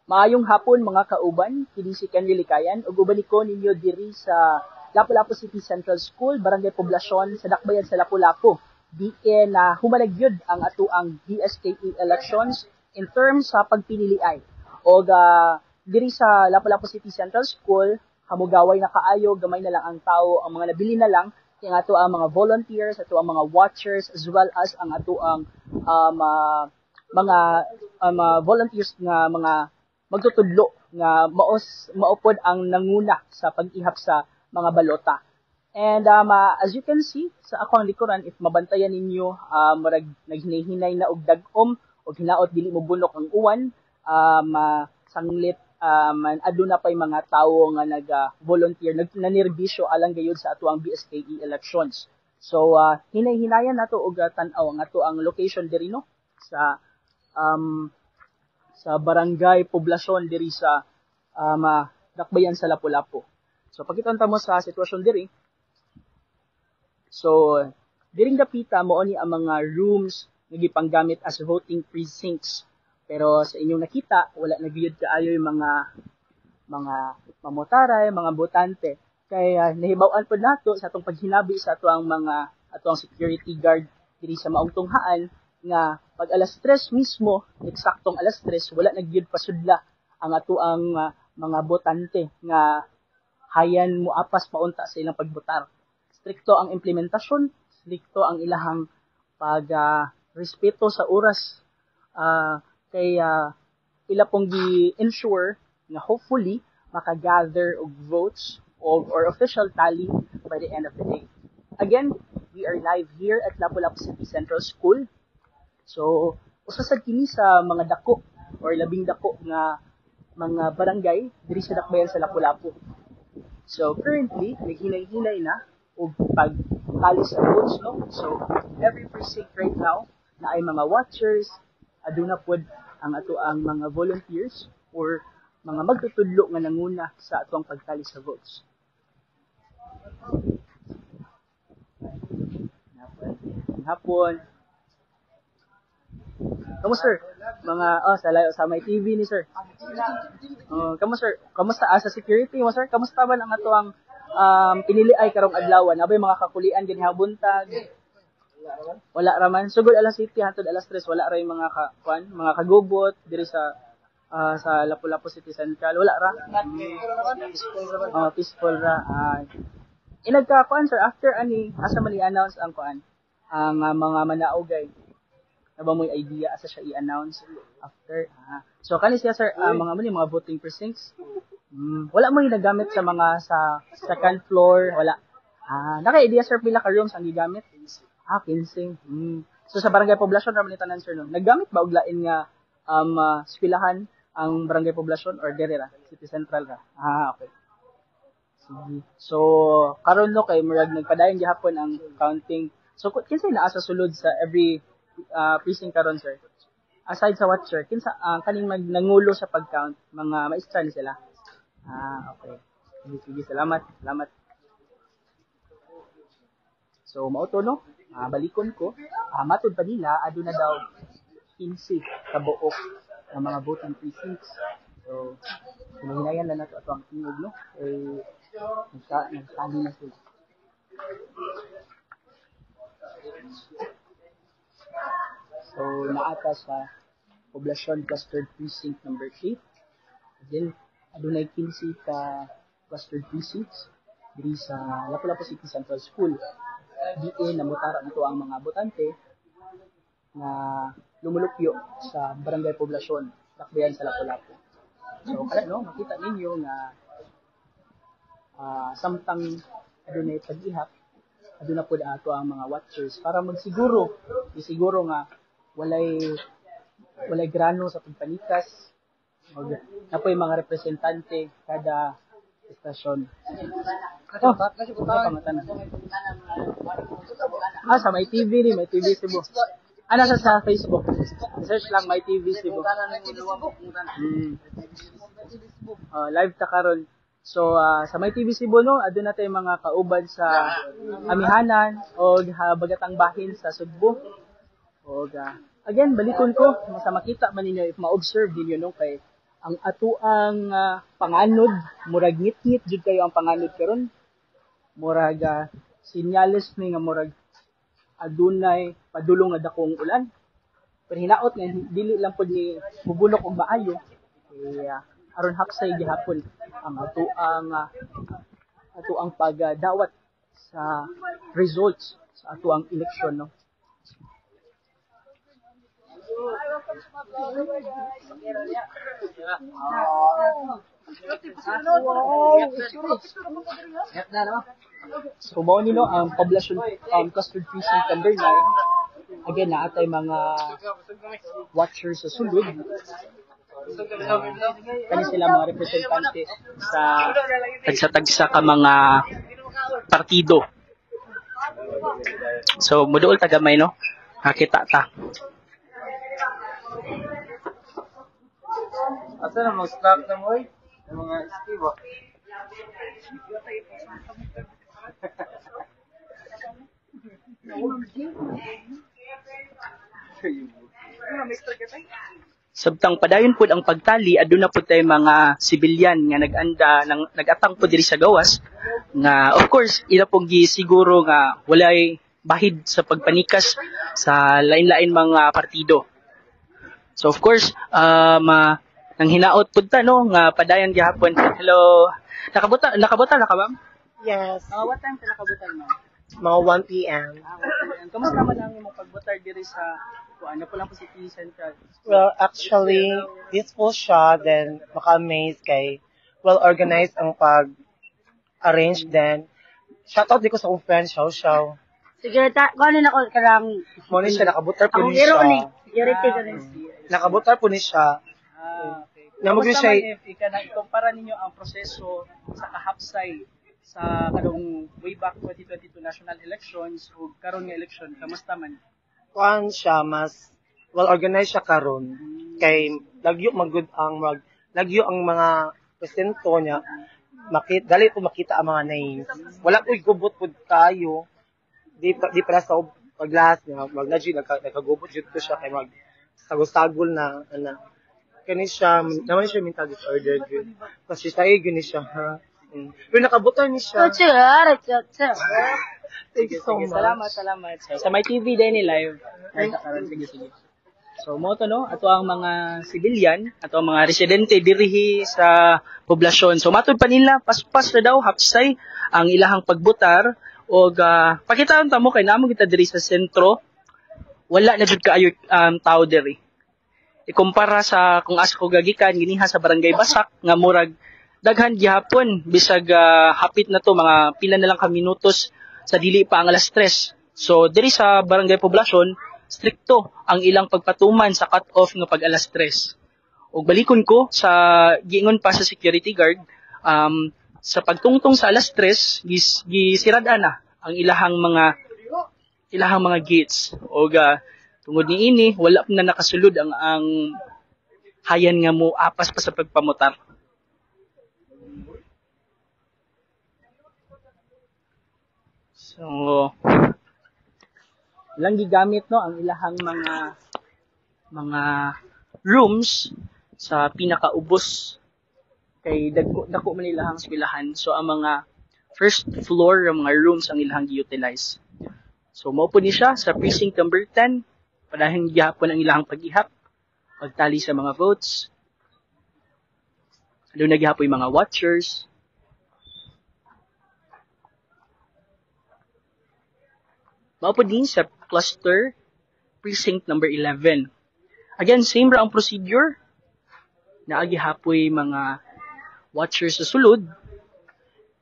Maayong hapon, mga kauban, kini si Kenry Likayan ug uban ko ninyo diri sa Lapu-Lapu City Central School, Barangay Poblacion sa Dakbayan sa Lapu-Lapu. Diin na human gyud ang atoang BSKE elections in terms sa pagpiniliay. Og diri sa Lapu-Lapu City Central School, hamugaway na kaayo, gamay na lang ang tao, ang mga nabili na lang kay ang ato ang mga volunteers, ato ang mga watchers, as well as ang ato ang mga volunteers nga mga magtutudlo nga maos maupod ang nanguna sa pag-ihap sa mga balota. And as you can see sa akong likuran, if mabantayan ninyo, murag naghinay-hinay na og dag-om og hinaot dili mo bunok ang uwan, sanglit aduna pay mga tawo nga nag-volunteer, nag nanirbisyo alang gayud sa ato ang BSKE elections. So hinay-hinayan nato og tan-aw ang ato ang location diri, no, sa Barangay Poblacion diri sa Dakbayan sa Lapu-Lapu. So pakita mo sa sitwasyon diri. So diring dapita mao ni ang mga rooms nga gipanggamit as voting precincts. Pero sa inyong nakita, wala na gyud kaayo yung mga mamotaray, mga botante. Kay nahibaw-an pod nato sa atong paghinabi sa ato ang mga ato ang security guard diri sa maong tunghaan nga pag alas 3 mismo, eksaktong alas 3, wala na gyud pasudla ang ato ang mga botante nga hayan mo apas paunta sa ilang pagbotar. Strikto ang implementasyon, strikto ang ilahang pag respeto sa oras, kay ila pong gi-ensure nga hopefully makagather og votes or official tally by the end of the day. Again, we are live here at Lapu-Lapu City Central School. So, usa sad kini sa mga dako or labing dako nga mga barangay diri sa Dakbayan sa Lapu-Lapu. So, currently, naghinay-hinay na og pagtally sa votes, no? So, every precinct right now na ay mga watchers, aduna pod ang ato ang mga volunteers or mga magtutudlo nga nanguna sa atong pagtally sa votes. Hapon. Kamo, sir? Mga oh sa layo sa may TV ni sir. Oh, kamo, sir, kamusta sa security mo, sir? Kamusta man ang ato ang pinili ay karong adlaw? Nabay mga kakulian dinhi buntag? Wala raman. Sugod alas 7 hantod alas 3, wala ra yung mga ka, kuan, mga kagubot diri sa Lapu-Lapu City Central. Wala ra. Oh, peaceful ra. Inagka kuan, sir, after ani asa man i-announce ang kuan, ang mga manaugay? Na ba mo'y idea asa siya i-announce after? Ah. So kani siya, sir, mga mo ni mga voting precincts. Wala mo yung nagamit sa mga sa second floor, wala. Ah, naka-idea, sir, pila ka rooms ang gigamit? Ah, 15. So sa Barangay Poblacion ra man ni tanan, sir, no. Naggamit ba og lain nga eskwelahan ang Barangay Poblacion or dere ra, City Central ra? Ah, okay. Sige. So karon, no, kay murag nagpadayon gihapon ang counting. So kinsay naa sa sulod sa every precinct karon, sir? Aside sa watcher, kinsa ang kaning mag nangulo sa pag-count, mga maestra ni sila? Ah, okay. Sige, sige, salamat. Salamat. So mao to, no. Ah, balikon ko. Ah, matud pa nila aduna daw 15 ka buok nga mga voting precincts. So hinahinayan lang nato ato ang tingog, no. Eh nagtali na sila. So naata sa Poblacion Clustered Precinct number 8. Again, adunay 15 ka clustered precincts diri sa Lapu-Lapu City Central School. Diin namutara nito ang mga botante na lumulupyo sa Barangay Poblacion, Dakbayan sa Lapu-Lapu. So kada no, makita ninyo nga samtang adunay pag-ihap, aduna pod ato ang mga watchers para magsiguro, isiguro nga walay walay grano sa pagpanikas og napoy mga representante kada estasyon. Oh, pangutana. Ah, sa may TV ni, may TV Cebu. Ah, nasa sa Facebook. Search lang may TV Cebu. Oh, live ta karon. So sa may TV Cebu, no, aduna tay mga kauban sa Amihanan og Bagatang Bahin sa Sugbo. Og again, balikon ko sa makita man ninyo, if ma-observe ninyo, no, kay Ang atuang panganod, murag ngit-ngit jud kayo ang panganod karon. Murag sinyales ni nga murag adunay padulong nga dakong ulan. Pero hinaot nga dili lang pud ni mubulok og maayo kay aron hapsay gihapon ang atuang pagdawat sa results sa atuang election, no. So mao ni, no, ang Poblacion Cluster Precinct number 9. Again, naa tay mga watchers sa sulod. Kani sila mga representante sa tagsa-tagsa ka mga partido. So muduol ta gamay, no. Nakita ta. Asa na mag-stop na mo eh? Ang mga ski ba? Sabtang padayon pud ang pagtali, aduna pud tay mga sibilyan nga nag-anda nang nagatang pud diri sa gawas nga of course ila pong gisiguro nga walay bahid sa pagpanikas sa lain-lain mga partido. So of course, nang hinaot pud ta, no, nga padayon gihapon. Hello. Nakabuta na ka, ma'am? Yes. What time ka nakabutan, ma'am? Mga 1 p.m. Ah, 1 p.m. Kamusta man ang imong pagbutar diri sa kuan na lang po City Central? Well, actually, peaceful siya, then maka-amaze kay well-organized ang pag-arrange then. Shoutout di ko sa akong friend, Xiao Xiao. Security, kung ano na ko, karang, Mo ni siya, nakabutar po akong ni iro siya. ni, security ka rin. Nakabutar po ni siya. Ah, okay. Namugli Kamusta siya man if ika na ikumpara ninyo ang proseso sa kahapsay sa karong way back 2022 national elections ug karon nga election, kamusta man? Kuan siya, mas well-organized siya karon. Kay lagyo magud ang mag lagyo ang mga presento niya. Makita, dali po makita ang mga names. Wala ko'y gubot pud kayo. Di para sa paglas niya, mag na nagkagubot jud ko siya kay mag sagol-sagol na ana. Kani siya, naman siya mental disorder jud. Kasi siya ay gini siya ha. Pero nakabutan ni siya. Thank you so Sige, much. salamat, salamat. So, sa my TV din ni live. Ay, karon, sige, sige. So mo to, no, ato ang mga civilian, ato ang mga residente dirihi sa poblasyon. So matud pa nila paspas na daw hapsay ang ilahang pagbutar og pakitaan ta mo kay namo kita diri sa sentro. Wala na jud kaayo tao diri. Ikumpara sa kung asa ko gagikan giniha sa Barangay Basak nga murag daghan gihapon bisag hapit na to, mga pila na lang ka minutos sa dili pa ang alas 3. So diri sa Barangay Poblacion, strikto ang ilang pagpatuman sa cut-off nga pag alas 3. Og balikon ko sa giingon pa sa security guard, sa pagtungtong sa alas 3, gisirad na ang ilahang mga gates. Og tungod niini wala na nakasulod ang hayan nga mo apas pa sa pagpamutar. So ilang gigamit, no, ang ilahang mga rooms sa pinakaubos kay dagko dako man ilahang eskwelahan. So ang mga first floor ang mga rooms ang ilahang gi-utilize. So mao po ni siya sa precinct number 10. Padayon gihapon ang ilahang pag-ihap, pagtali sa mga votes. Aduna gihapon mga watchers. Mao po din sa cluster precinct number 11. Again, same ra ang procedure. Naa gihapoy mga watchers sa sulod.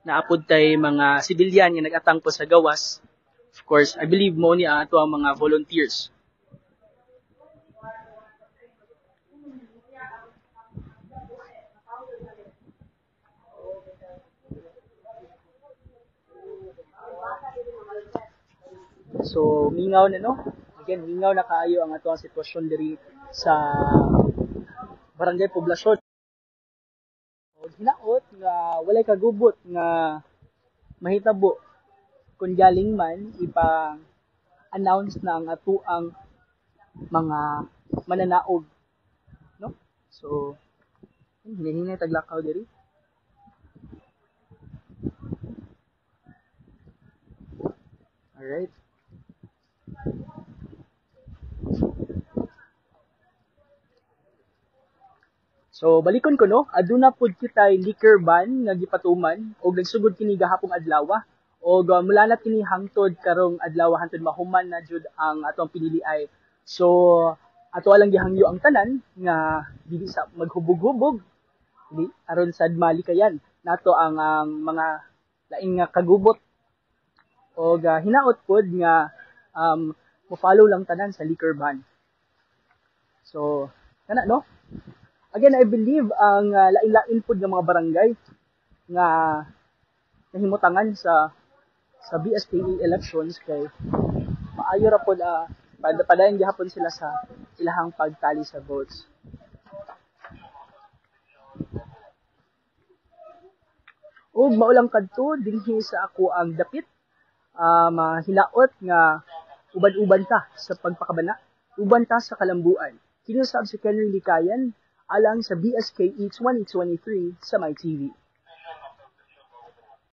Naapod tay mga sibilyan nga nagatang po sa gawas. Of course, I believe mo ni ato ang mga volunteers. So, mingaw na, no? Again, mingaw na kaayo ang ato ang sitwasyon diri sa Barangay Poblacion. O, hinaot nga walay kagubot nga mahitabo. Kung galing man, ipa-announce na ang atuang mga mananaog, no? So, Hinahinay taglakaw diri. Alright. So balikon ko, no, aduna pud kitay liquor ban nga gipatuman og nagsugod kini gahapong adlaw og mula na kini hangtod karong adlaw, hangtod mahuman na jud ang atong pinili ay. So ato lang gihangyo ang tanan nga dili sa maghubog-hubog di aron sad malikayan nato ang mga laing nga kagubot og hinaot pod nga mo-follow lang tanan sa liquor ban. So kana, no? Again, I believe ang lain-lain pod nga mga barangay nga nahimutangan sa BSKE elections kay maayo ra pod, padayon gihapon sila sa ilahang pagtali sa votes. Ug mao lang kadto dinhi sa ako ang dapit, hinaot nga uban-uban ta sa pagpakabana, uban ta sa kalambuan. Kini usab si Kenry Likayan alang sa BSKE 2023 sa MyTV.